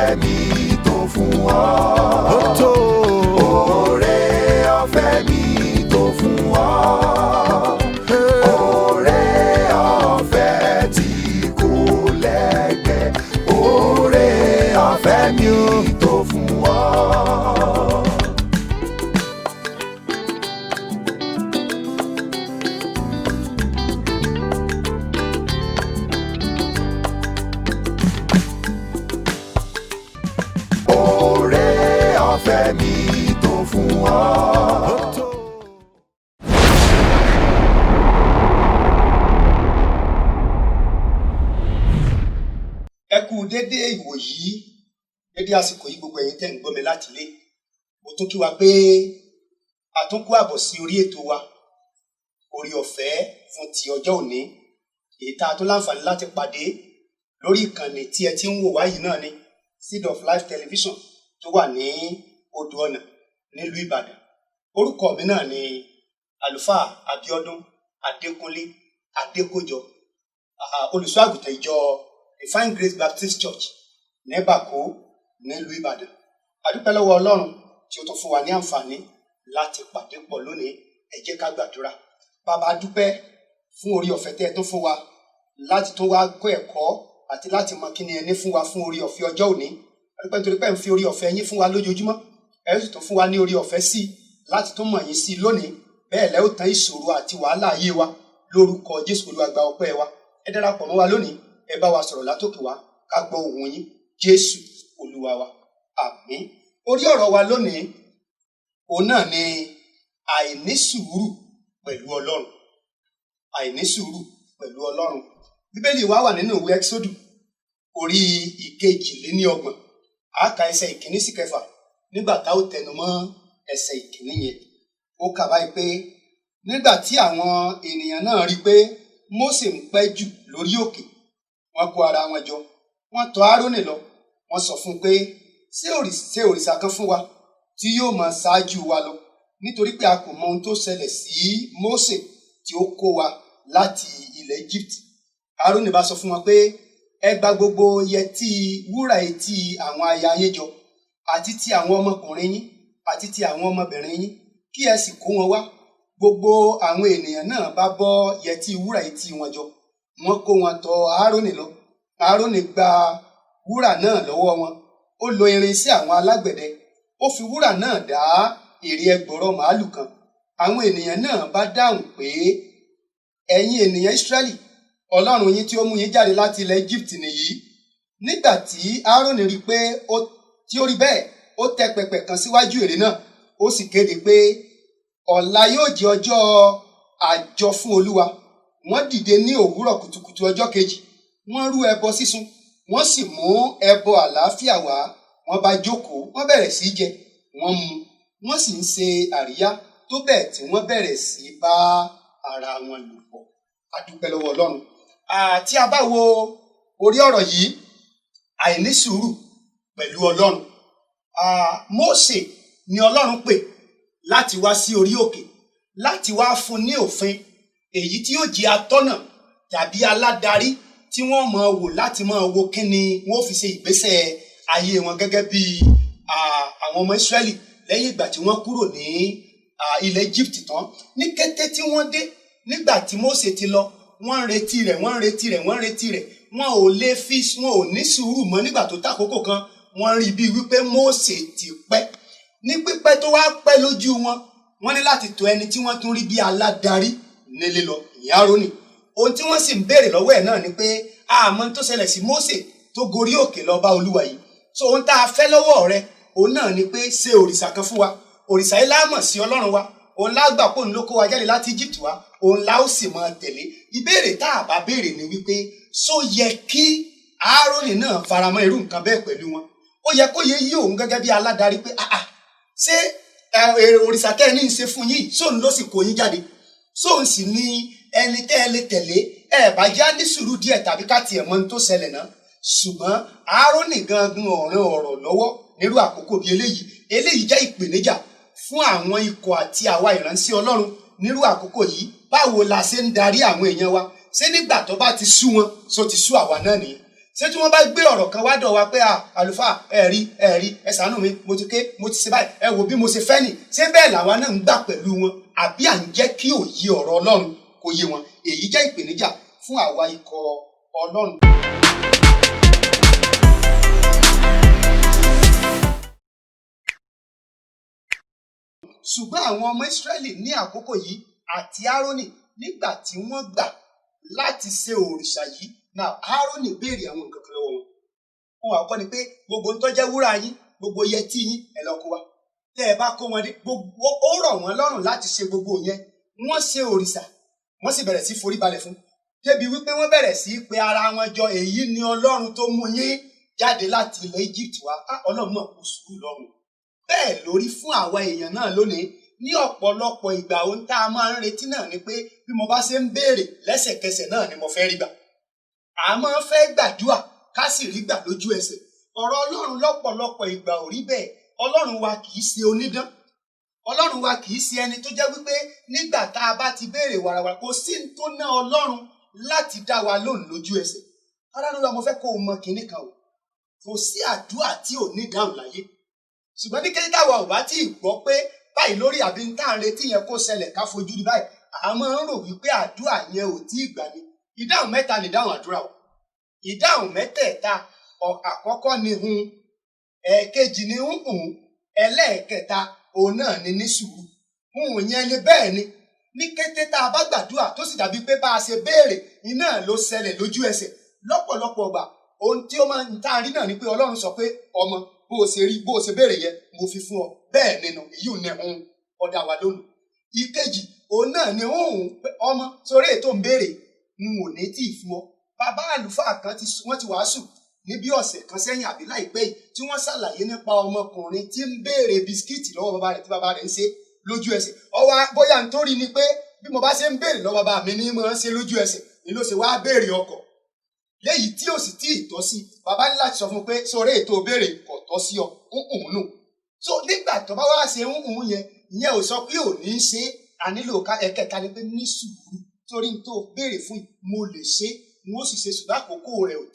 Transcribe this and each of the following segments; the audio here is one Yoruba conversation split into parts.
Ọ̀fẹ́ mi tó fún ọ. Ó tó. Oore ọ̀fẹ́ mi tó fún ọ. Oore ọ̀fẹ́ tí kò lẹ́gbẹ́. Oore ọ̀fẹ́ mi tó fún ọ. Oore ọ̀fẹ́ mi tó fún ọ. Ó tó. Ẹ kú dédé ìwòyí, dédé àsìkò yìí, gbogbo ẹ̀yin tẹ́ ń gbọ́ mi láti ilé. Mo tún kí wa pé a tún kú àbọ̀ sí orí ètò wa Orí Ọ̀fẹ́ fún ti ọjọ́ òní, èyí tá a tún láǹfààní láti pàdé lórí ìkànnì tí ẹ ti ń wò wá yìí náà ni Seed of Life Television tó wà ní Odò Ọ̀nà nílùú Ìbàdàn. Orúkọ mi náà ni Àlùfáà Abíọ́dún Adékúnlé Adékójọ, olùṣọ́ àgùntàn ìjọ Divine Grace Baptist Church nẹ́bàkó nílùú Ìbàdàn. A dúpẹ́ lọ́wọ́ Ọlọ́run tí ó tún fún wa ní àǹfààní láti pàdé pọ̀ lónìí. Ẹ jẹ́ ká gbàdúrà. Bàbá, a dúpẹ́ fún orí ọ̀fẹ́ tẹ́ ẹ tún fún wa láti tún wá kọ́ ẹ̀kọ́ àti láti mọ kí ni ẹ ní fún wa fún orí ọ̀fẹ́ ọjọ́ òní. A dúpẹ́ nítorí pé ẹ ń fi orí ọ̀fẹ́ yín fún wa lójoojúmọ́, ẹ sì tún fún wa ní orí ọ̀fẹ́ sí i láti tún mọ̀ yín sí i lónìí. Bẹ́ẹ̀ lẹ́ ó tán ìṣòro àti wàhálà ayé wa lórúkọ Jésù. Olúwa, gba ọpẹ́ wa. Ẹ darapọ̀ mọ́ wa lónìí, ẹ bá wa sọ̀rọ̀ látòkè wá, ká gbọ́ ohùn yín. Jésù Olúwa wa, àmín. Orí ọ̀rọ̀ wa lónìí, òun náà ni àìní sùúrù pẹ̀lú Ọlọ́run. Àìní sùúrù pẹ̀lú Ọlọ́run. Bíbélì wa wà nínú ìwé Ẹ́kísódù orí 32. A kà ẹsẹ̀ 1 sí 6. Nígbà tá ó tẹnu mọ́ ẹsẹ̀ 1 yẹn, ó kà báyìí pé, nígbà tí àwọn ènìyàn náà rí i pé Mósè ń pẹ́ jù lórí òkè, wọ́n kó ara wọn jọ, wọ́n tọ̀ Árónì lọ, wọ́n sọ fún un pé, ṣe òrìṣà kan fún wa tí yóò máa ṣáájú wa lọ, nítorí pé a kò mọ ohun tó ṣẹlẹ̀ sí Mósè tí ó kó wa láti ilẹ̀ Egypt. Árónì bá sọ fún wọn pé, ẹ gba gbogbo yẹtí wúrà etí àwọn aya yín jọ, àti ti àwọn ọmọkùnrin yín, àti ti àwọn ọmọbìnrin yín, kí ẹ sì kó wọn wá. Gbogbo àwọn ènìyàn náà bá bọ́ yẹtí wúrà etí wọn jọ, wọ́n kó wọn tọ̀ Árónì lọ. Árónì gba wúrà náà lọ́wọ́ wọn, ó lo irinṣẹ́ àwọn alágbẹ̀dẹ, ó fi wúrà náà dá ère ẹgbọrọ màálù kan. Àwọn ènìyàn náà bá dáhùn pé, ẹ̀yin ènìyàn Ísírẹ́lì, Ọlọ́run yín tí ó mú yín jáde láti ilẹ̀ Egypt nìyí. Nígbà tí Árónì rí pé ó tí ó rí bẹ́ẹ̀, ó tẹ́ pẹpẹ kan síwájú ère náà, ó sì kéde pé, ọ̀la yóò jẹ́ ọjọ́ àjọ fún Olúwa. Wọ́n dìde ní òwúrọ̀ kùtùkùtù ọjọ́ kejì, wọ́n rú ẹbọ sísun, wọ́n sì mú ẹbọ àlàáfíà wá. Wọ́n bá jókòó, wọ́n bẹ̀rẹ̀ sí í jẹ, wọ́n mu, wọ́n sì ń ṣe àríyá tó bẹ́ẹ̀ tí wọ́n bẹ̀rẹ̀ sí í bá ara wọn lò pọ̀. A dúpẹ́ lọ́wọ́ Ọlọ́run. Tí a bá wo orí ọ̀rọ̀ yìí, àìní sùúrù pẹ̀lú Ọlọ́run, Mósè ni Ọlọ́run pè láti wá sí orí òkè láti wá fún ní òfin èyí tí yóò jẹ́ atọ́nà tàbí aládarí tí wọ́n máa wò láti máa wo kí ni wọ́n fi ṣe ìgbésẹ̀ ayé wọn gẹ́gẹ́ bí àwọn ọmọ Ísírẹ́lì lẹ́yìn ìgbà tí wọ́n kúrò ní ilẹ̀ Egypt tán. Ní kété tí wọ́n dé, nígbà tí Mósè ti lọ, wọ́n ń retí rẹ̀, wọ́n ń retí rẹ̀, wọ́n ń retí rẹ̀. Wọn ò lè fi, wọn ò ní sùúrù mọ́. Nígbà tó tàkókò kan, wọ́n rí bíi wípé Mósè ti pẹ́. Ní pípẹ́ tó wá pẹ́ lójú wọn, wọ́n ní láti tọ̀ ẹni tí wọ́n tún rí bí aládarí nílé lọ, ìyẹn Árónì. Ohun tí wọ́n sì ń béèrè lọ́wọ́ ẹ̀ náà ni pé, àmọ́ tó ṣẹlẹ̀ sí Mósè tó gorí òkè lọ bá Olúwa yìí. So ohun tá a fẹ́ lọ́wọ́ rẹ, òun náà ni pé, ṣe òrìṣà kan fún wa. Òrìṣà yìí láàmọ̀ sí Ọlọ́run wa, òun lágbà pò ń ló kó wa jáde láti Egypt wá, òun lá ó sì máa tẹ̀lé. Ìbéèrè tá a bá béèrè ni wípé, só yẹ kí Árónì náà faramọ́ irú nǹkan bẹ́ẹ̀ pẹ̀lú wọn? Ó yẹ kó yẹ yí òun gẹ́gẹ́ bí aládarí pé, ah ah, ṣé òrìṣà tẹ́ ẹ ní í ṣe fún yín, sóun ló sì kó yín jáde, sóun sì ní ẹni tẹ́ ẹ lè tẹ̀lé? Ẹ bá já ní sùúrù díẹ̀ tàbí ká tiẹ̀ mọ ohun tó ṣẹlẹ̀ náà. Ṣùgbọ́n Árónì gangan ọ̀ràn ọ̀rọ̀ lọ́wọ́ nírú àkókò bíi eléyìí. Eléyìí jẹ́ ìpèníjà fún àwọn ikọ̀ àti àwa ìránṣẹ́ Ọlọ́run nírú àkókò yìí. Báwo la ṣe ń darí àwọn èèyàn wa? Ṣé nígbà tó bá ti sú wọn, só ti sú àwa náà nìyẹn? Ṣé tí wọ́n bá gbé ọ̀rọ̀ kan wá dọ̀ wá pé àlùfáà, ẹ rí, ẹ rí, ẹ ṣàánú mi, mo ti ké, mo ti ṣe báyìí, ẹ wò bí mo ṣe fẹ́ nì, ṣé bẹ́ẹ̀ làwa náà ń gbà pẹ̀lú wọn, àbí à ń jẹ́ kí òye ọ̀rọ̀ Ọlọ́run kó yé wọn? Èyí jẹ́ ìpèníjà fún àwa ikọ̀ Ọlọ́run. Ṣùgbọ́n àwọn ọmọ Ísírẹ́lì ní àkókò yìí àti Árónì, nígbà tí wọ́n gbà láti ṣe òrìṣà yìí náà, Árónì béèrè àwọn nǹkan kan lọ́wọ́ wọn. Ohun àkọ́kọ́ ni pé gbogbo ń tó jẹ́ wúrà yín, gbogbo yẹtí yín, ẹ lọ kó wa. Tẹ́ ẹ bá kó wọn dé, gbogbo ó rọ̀ wọ́n lọ́rùn láti ṣe gbogbo yẹn. Wọ́n ṣe òrìṣà, wọ́n sì bẹ̀rẹ̀ sí forí balẹ̀ fún. Débi wípé wọ́n bẹ̀rẹ̀ sí pe ara wọn jọ, èyí ni Ọlọ́run tó mú yín jáde láti ilẹ̀ Egypt wá. Ọlọ́run mọ̀ kó sùúrù lọ́rùn. Bẹ́ẹ̀ lórí fún àwa èèyàn náà lónìí. Ní ọ̀pọ̀lọpọ̀ ìgbà, ohun tá a máa ń retí náà ni pé bí mo bá ṣe ń béèrè lẹ́sẹ̀kẹsẹ̀ náà ni mo fẹ́ rí gbà. A máa ń fẹ́ gbàdúà ká sì rí gbà lójú ẹsẹ̀. Ọ̀rọ̀ Ọlọ́run lọ́pọ̀lọpọ̀ ìgbà ò rí bẹ́ẹ̀. Ọlọ́run wa kì í ṣe onídán. Ọlọ́run wa kì í ṣe ẹni tó jẹ́ wípé nígbà tá a bá ti béèrè wàràwàrà, kò sí ní tó ná Ọlọ́run láti dá wa lóhùn lójú ẹsẹ̀. Ọlọ́run wa, mo fẹ́ kó o mọ kinní kan o. Kò sí àdúà tí ò ní ìdáhùn láyé. Ṣùgbọ́n ní kété táwa ò bá tí ì gbọ́ pé báyìí lórí àbí ń tá à ń retí yẹn kó ṣẹlẹ̀ ká fojú rí báyìí, a máa ń rò wípé àdúà yẹn ò tí ì gbà ni. Ìdáhùn mẹ́ta ni ìdáhùn àdúrà o. Ìdáhùn mẹ́tẹ̀ẹ̀ta, àkọ́kọ́ ni hun, ẹ̀ẹ̀kejì ni hùn, ẹlẹ́ẹ̀kẹta òun náà ni ní sùúrù. Hun yẹn ni bẹ́ẹ̀ ni. Ní kété tá a bá gbàdúrà tó sì dàbí pé bá a ṣe béèrè iná ló ṣẹlẹ̀ lójú ẹsẹ̀. Lọ́pọ̀lọpọ̀ ọgbà, ohun tí ó máa ń tá a rí náà ni pé Ọlọ́run sọ pé ọmọ, bó o ṣe rí, bó o ṣe béèrè yẹn, mo fi fún ọ. Bẹ́ẹ̀ nínú èyí ò ní hun ọ̀dà wa lónìí. Ìkejì òun náà ni hùn, ọmọ, sórí ètò ń béèrè n ò ní tí ì fún ọ. Bàbá àlùfáà kan wọ́n ti wàásù ní bí ọ̀sẹ̀ kan sẹ́yìn àbí láìpẹ́ yìí, tí wọ́n ṣàlàyé nípa ọmọkùnrin tí ń béèrè bisikíìtì lọ́wọ́ bàbá rẹ̀ tí bàbá rẹ̀ ń ṣe lójú ẹsẹ̀. Ọwọ́ bóyá ń torí ni pé bí mo bá ṣe ń béèrè lọ́wọ́ bàbá mi ní mo ń ṣe lójú ẹsẹ̀ ni ló ṣe wá béèrè ọkọ̀ léyìí tí ò sì tí ì tọ́ sí. Bàbá ní láti sọ fún un pé sórí ètò béèrè kò tọ́ sí ọ, ń nù. So nígbà tó bá wá ṣe ń yẹn, ìyẹn ò sọ pé ò ní í ṣe. A nílò ẹ̀kẹta ni pé ní sùúrù, torí n tó béèrè fún mo lè ṣe, n ó sì ṣe, ṣùgbọ́n àkókò rẹ̀ ò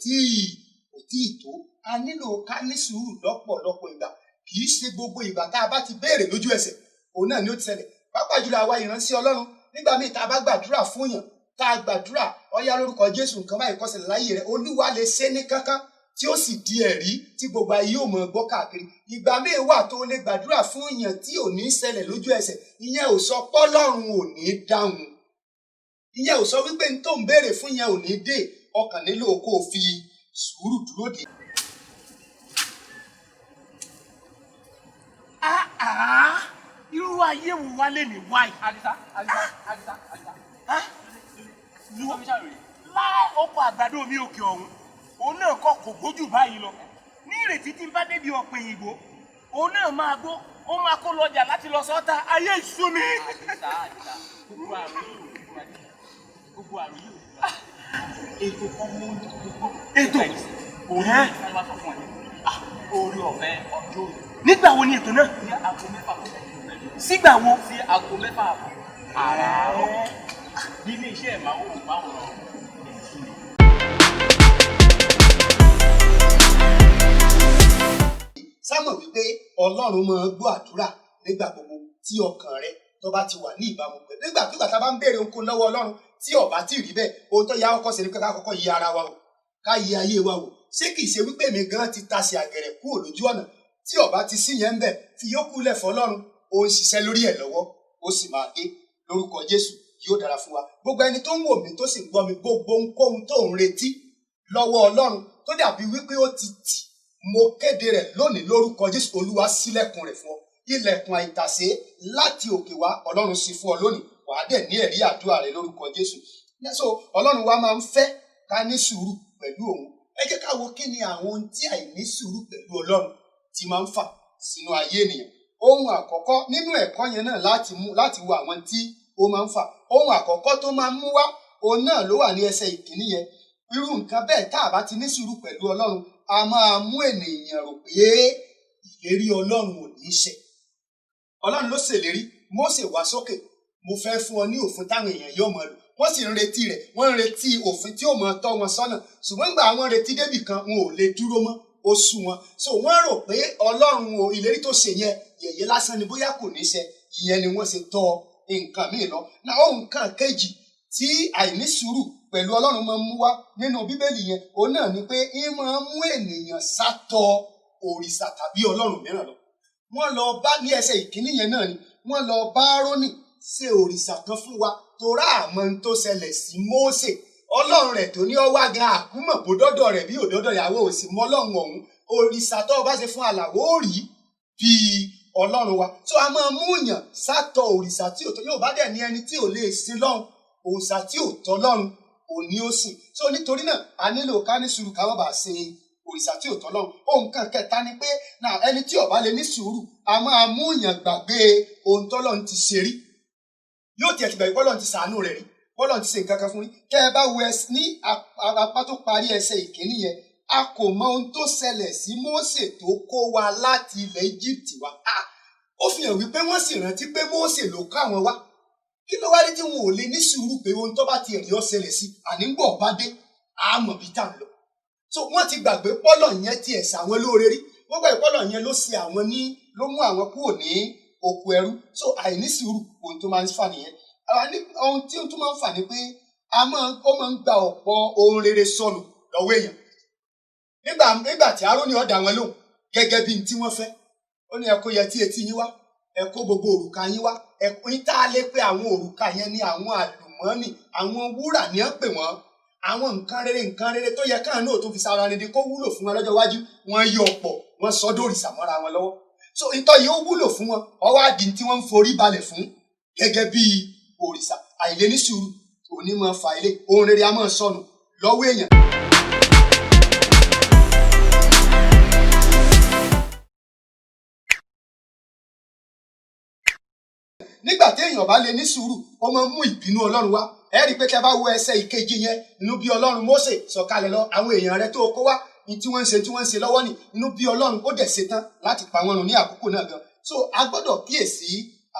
tíì tó. A nílò ká ní sùúrù lọ́pọ̀lọpọ̀ ìgbà. Kì í ṣe gbogbo ìgbà tá a bá ti béèrè lójú ẹsẹ̀ òun náà ni ó ti ṣẹlẹ̀. Pàápàá jùlọ àwa ìránṣẹ́ Ọlọ́run, nígbà míì tá a bá gbàdúrà fún yàn, tá a gbàdúrà ọyá lórúkọ Jésù, nǹkan báyìí kó ṣẹlẹ̀ láyé rẹ̀, Olúwa lè ṣe ní kánkán tí ó sì di ẹ̀rí tí gbogbo ayé ò mọ̀ gbọ́ káàkiri. Ìgbà míì wà tó lè gbàdúrà fún yàn tí ò ní ṣẹlẹ̀ lójú ẹsẹ̀. Ìyẹn ò sọ pọ́lọ́run ò ní dáhùn, ìyẹn ò sọ wípé n tó ń béèrè fún yẹn ò ní dé. Ọkàn nílò kó o fi sùúrù dúró dè. Irú ayé wo wá lè ní wáyé? Àdìsá, Àdìsá, Àdìsá, Àdìsá. Láì ọkọ̀ àgbàdo mi òkè ọ̀hún, òun náà kọ́ kò gbójú báyìí lọ. Ní ìrètí tí n bá débi ọ̀pẹ̀ òyìnbó, òun náà máa gbó, ó máa kó lọ́jà láti lọ sọ́ta. Ayé ìṣú mi. Àdìsá, Àdìsá, gbogbo àrùn yìí ò ní fún Àdìsá. Gbogbo àrùn yìí ò ní fún Àdìsá. Ètò kan mú gbogbo. Ètò? Òun ní wọ́n bá sọ fún ẹ. Orí ọ̀fẹ́ ọjọ́ òní. Nígbà wo ni ètò náà? Ní aago 6 kọjá ìṣẹ́jú. Sígbà wo? Sí aago 6 àbọ̀. Àràárọ̀. Nílé iṣẹ́ ìmáwòrán. Sámọ̀ wípé Ọlọ́run máa ń gbọ́ àdúrà nígbà gbogbo tí ọkàn rẹ tó bá ti wà ní ìbámu pẹ̀lú. Nígbàkigbà tá a bá ń béèrè ohunkóhun lọ́wọ́ Ọlọ́run tí ó bá tí ì rí bẹ́ẹ̀, ohun tó yá kọ́kọ́ ṣe ni pé ká kọ́kọ́ yí ara wa wò, ká yí ayé wa wò. Ṣé kìí ṣe wípé mi gan ti tasẹ̀ àgẹ̀rẹ̀ kúrò lójú ọ̀nà? Tí ó bá ti sí yẹn ń bẹ̀, fi yókù lẹ̀ fọlọ́run, ó ń ṣiṣẹ́ lórí ẹ̀ lọ́wọ́, ó sì máa dé lórúkọ Jésù. Yóò dára fún wa. Gbogbo ẹni tó ń wò mí tó sì ń gbọ́ mi, gbogbo ohunkóhun tó ń retí lọ́wọ́ Ọlọ́run tó dàbí wípé ó ti tì, mo kéde rẹ̀ lónìí lórúkọ Jésù, Olúwa ṣílẹ̀kùn rẹ̀ fún ọ. Ilẹ̀kùn àìtàsé láti òkè wá, Ọlọ́run ṣí fún ọ lónìí. Wàá dẹ̀ ní ẹ̀rí àdúrà rẹ lórúkọ Jésù. So Ọlọ́run wa máa ń fẹ́ ká ní sùúrù pẹ̀lú òun. Ẹ jẹ́ ká wo kí ni àwọn ohun tí àìní sùúrù pẹ̀lú Ọlọ́run ti máa ń fà sínú ayé ènìyàn. Ohun àkọ́kọ́ nínú ẹ̀kọ́ yẹn náà láti mú láti wo àwọn tí ó máa ń fà. Ohun àkọ́kọ́ tó máa ń mú wá, òun náà ló wà ní ẹsẹ̀ ìkíní yẹn. Irú nǹkan bẹ́ẹ̀ tá a bá ti ní sùúrù pẹ̀lú Ọlọ́run, a máa mú ènìyàn rò pé ìlérí Ọlọ́run ò ní í ṣẹ. Ọlọ́run ló ṣèlérí, Mósè wá sókè, mo fẹ́ fún ọ ní òfin táwọn èèyàn yóò mọ̀ lò. Wọ́n sì ń retí rẹ̀, wọ́n ń retí òfin tí ó máa tọ́ wọn sọ́nà. Ṣùgbọ́n nígbà wọ́n retí débì kan, wọn ò lè dúró mọ́, ó sú wọn. So wọ́n rò pé Ọlọ́run o, ìlérí tó ṣe yẹn yẹ̀yẹ́ lásán ni, bóyá kò ní ṣe. Ìyẹn ni wọ́n ṣe tọ́ nǹkan míì lọ. Náà ohun kan kejì tí àìní sùúrù pẹ̀lú Ọlọ́run máa ń mú wá nínú Bíbélì yẹn, òun náà ni pé ń máa ń mú ènìyàn sátọ òrìṣà tàbí Ọlọ́run mìíràn lọ. Wọ́n lọ bá ní ẹsẹ̀ ìkíní yẹn náà ni wọ́n lọ bá Árónì ṣe òrìṣà kan fún wa, torá àmọ́ ń tó ṣẹlẹ̀ sí Mósè. Ọlọ́run rẹ̀ tó ní ọwá gan àkúmọ̀ bó dọ́dọ̀ rẹ̀ bí òdọ́dọ̀ ìyàwó òsì mọ́ Ọlọ́run ọ̀hún. Òrìṣà tó o bá ṣe fún àlàó rí bíi Ọlọ́run wa. Tó a máa mú yàn sátọ òrìṣà tí ò tọ́. Yóò bá dẹ̀ ní ẹni tí ò lè sin lọ́hùn, òrìṣà tí ò tọ́ lọ́run òní ó sìn. So nítorí náà a nílò ká ní sùúrù ká má bàa ṣe òrìṣà tí ò tọ́ lọ́run. Ohun kan kẹta ni pé náà ẹni tí ó bá lè ní sùúrù a máa mú yàn gbàgbé ohun tọ́lọ́run ti ṣe rí. Yóò tiẹ̀ ti gbàgbé bọ́lọ́run ti ṣàánú rẹ̀ rí, bọ́lọ́run ti ṣe nǹkan kan fún rí. Kẹ́ ẹ bá wo ní apá tó parí ẹsẹ̀ ìkíní yẹn, a kò mọ ohun tó ṣẹlẹ̀ sí Mósè tó kó wa láti ilẹ̀ Egypt wá. Ó fi hàn wípé wọ́n sì rántí pé Mósè ló kó àwọn wá. Kí ló wá rí tí wọn ò lè ní sùúrù pé ohun tó bá ti rí ó ṣẹlẹ̀ sí, àní ń gbọ̀ bá dé, àmọ̀ bí tá à ń lọ. So wọ́n ti gbàgbé pọ́lọ̀ yẹn ti ẹ̀sà àwọn lóore rí. Wọ́n gbàgbé pọ́lọ̀ yẹn ló ṣe àwọn ní ló mú àwọn kúrò ní oko ẹrú. So àìní sùúrù ohun tó máa ń fà nìyẹn. Ohun tí ó tún máa ń fà ni pé ó máa ń gba ọ̀pọ̀ ohun rere sọnù lọ́wọ́ èèyàn. Nígbà tí Árónì ó dá wọn lóhùn gẹ́gẹ́ bí tí wọ́n fẹ́, ó ní ẹ kó yẹtí etí yín wá, ẹ kó gbogbo òrùka yín wá. Ẹ kó yín tá a lè pé àwọn òrùka yẹn ní àwọn àlùmọ́ọ́nì, àwọn wúrà ní ẹ pè wọ́n, àwọn nǹkan rere tó yẹ káà náà tó fi sára rere kó wúlò fún wọn lọ́jọ́ iwájú. Wọ́n yọ ọ̀pọ̀, wọ́n sọ dòrìṣà mọ́ra wọn lọ́wọ́. So ìtọ́ yìí ó wúlò fún wọn, ọwọ́ àdì tí wọ́n ń forí balẹ̀ fún gẹ́gẹ́ bí òrìṣà. Àìlè ní sùúrù òní máa fa ilé, ohun rere a máa sọnù lọ́wọ́ èèyàn. Nígbà tí èèyàn bá lè ní sùúrù, ó máa ń mú ìbínú Ọlọ́run wá. Ẹ rí i pé tẹ́ bá wo ẹsẹ̀ ìkejì yẹn, inú bí Ọlọ́run Mósè sọ̀kalẹ̀ lọ, àwọn èèyàn rẹ̀ tó kó wá ní tí wọ́n ń ṣe tí wọ́n ń ṣe lọ́wọ́ ni, inú bí Ọlọ́run ó dẹ̀ ṣe tán láti pa wọ́n run ní àkókò náà gan. So a gbọ́dọ̀ kíyèsí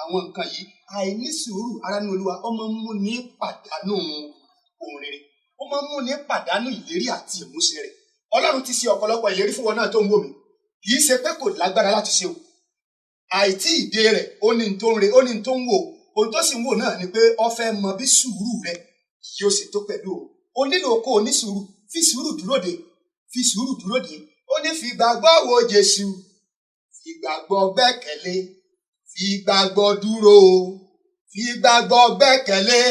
àwọn nǹkan yìí. Àìní sùúrù ará ní Olúwa, ó máa ń mú ní pàdánù ohun rere, ó máa ń mú ní pàdánù ìlérí àti ìmúṣẹ rẹ̀. Ọlọ́run ti ṣe ọ̀pọ̀lọpọ̀ ìlérí fún wọn náà tó ń wò mí. Kì í ṣe pé kò lágbára láti ṣe o. Àìtí ìdè rẹ̀ ó ní tó ń re, ó ní tó ń wò. Ohun tó sì ń wò náà ni pé ó fẹ́ mọ bí sùúrù rẹ̀ yóò ṣe tó pẹ̀lú o. O nílò kó o ní sùúrù, fi sùúrù dúró dè, fi sùúrù dúró dè. Ó ní fi gbàgbọ́ wo Jésù, fi gbàgbọ́ gbẹ́kẹ̀lé, fi gbàgbọ́ dúró, fi gbàgbọ́ gbẹ́kẹ̀lé,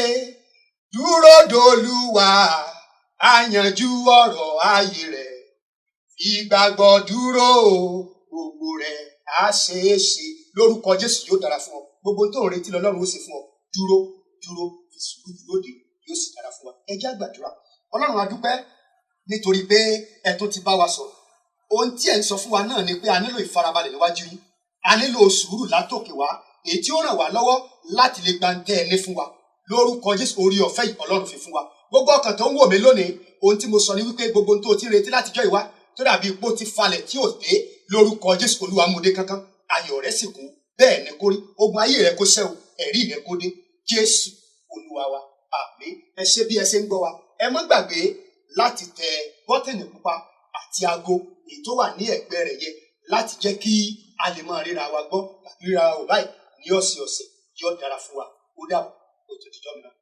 dúró d'Olúwa, á yanjú ọ̀rọ̀ ayé rẹ̀. Fi gbàgbọ́ dúró, gbogbo rẹ̀ á ṣeé ṣe. Lórúkọ Jésù yóò dára fún ọ. Gbogbo tó ń retí lọ́lọ́run ó ṣe fún ọ. Dúró, dúró, fi sùúrù dúró dè, yóò sì dára fún wa. Ẹ jẹ́ á gbàdúrà. Ọlọ́run a dúpẹ́ nítorí pé ẹ tó ti bá wa sọ̀rọ̀. Ohun tí ẹ ń sọ fún wa náà ni pé a nílò ìfarabalẹ̀ níwájú yín. A nílò sùúrù látòkè wá, èyí tí ó ràn wá lọ́wọ́ láti lè gba ntẹ́ ẹ ní fún wa. Lórúkọ Jésù orí ọ̀fẹ́ yìí Ọlọ́run fi fún wa. Gbogbo ọkàn tó ń wò mí lónìí, ohun tí mo sọ ni wípé gbogbo ohun tó ti ń retí látijọ́ ìwá tó dàbí ipò ti falẹ̀ tí ò dé, lórúkọ Jésù Olúwa mú dé kankan. Ayọ̀ rẹ̀ sì kún, bẹ́ẹ̀ ni kó rí. Ogun ayé rẹ̀ kó ṣẹ́ o, ẹ̀rí rẹ̀ kó dé. Jésù Olúwa wa, àmín. Ẹ ṣé bí ẹ ṣe ń gbọ́ wa. Ẹ má gbàgbé láti tẹ bọ́tìnì pupa àti aago èyí tó wà ní ẹ̀gbẹ́ rẹ̀ yẹn láti jẹ́ kí a lè máa ríra wa gbọ́ tàbí ríra wa wò báyìí ní ọ̀sẹ̀ọ̀sẹ̀. Yóò dára fún wa. Ó dàbọ̀, ó tó dijọ́ mìíràn.